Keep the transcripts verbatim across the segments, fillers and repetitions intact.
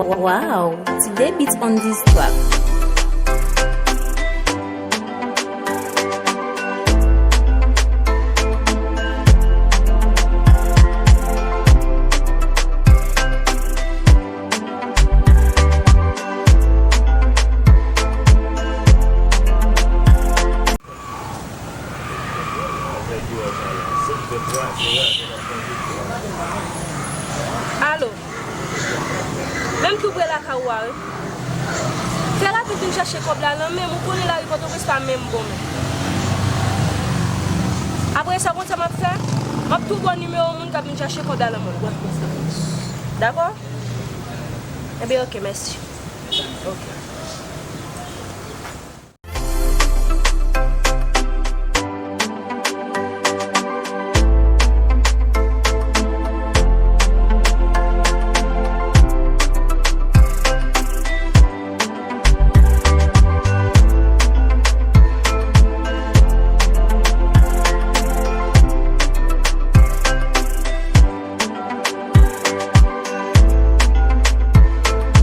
Wow, Today Beats on this track. Alo. Menm tou pre lakay ou a, wi. Fè rapid vin chache kòb la nan men m, ou konnen lari Pòtoprens pa menm bò menm. Apre sa, konn sa m ap fè? M ap tou ba w nimewo moun k ap vin chache kòb la nan men w. Dakò? Ebyen, oke, mèsi. Oke.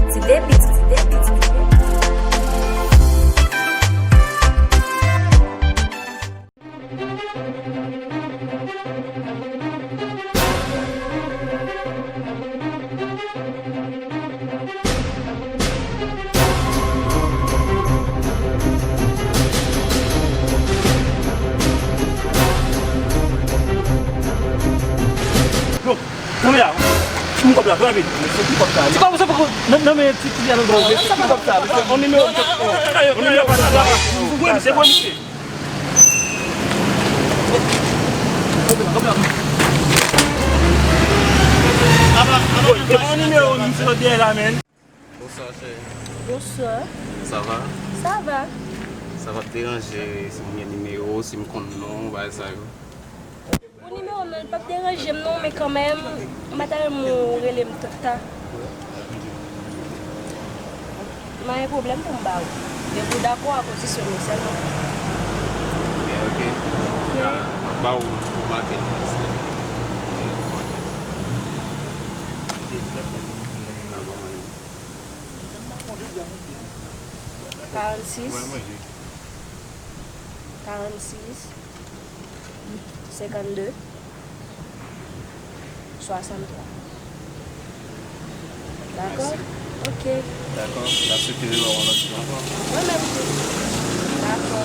Ti depi, ti depi, ti depi. Kanpe la. Ti moun kòb la, kanpe. Ti kòb sa, nan, nan men ti, ti a nan dwòl. Ti kòb sa, mesye, on nimewo, on nimewo pa la. Wi, mesye, wi, mesye. Kanpe la, kanpe la. Bon, e on nimewo, misye sot dèyè la, menn. Bonswa, cheri. Bonswa. Sa va? Sa va. Sa va p deranje si m gen nimewo, si m konn non w, bagay sa yo? Pou nimewo m nan, li p ap deranje m non, men kanmenm, m pa ta renmen w rele m tanta. M pa gen pwoblèm pou m ba ou. Depi w dakò a kondisyon m yo sèlman. Byen, oke. Ok. M ap ba ou pou make l. Karannsis. Karannsis. Senkannde. Swasanntwa. Dakò? Mèsi. Ok. Dakò. N ap sipire lè w yon lòt jou ankò. Mwen menm tou. Dakò.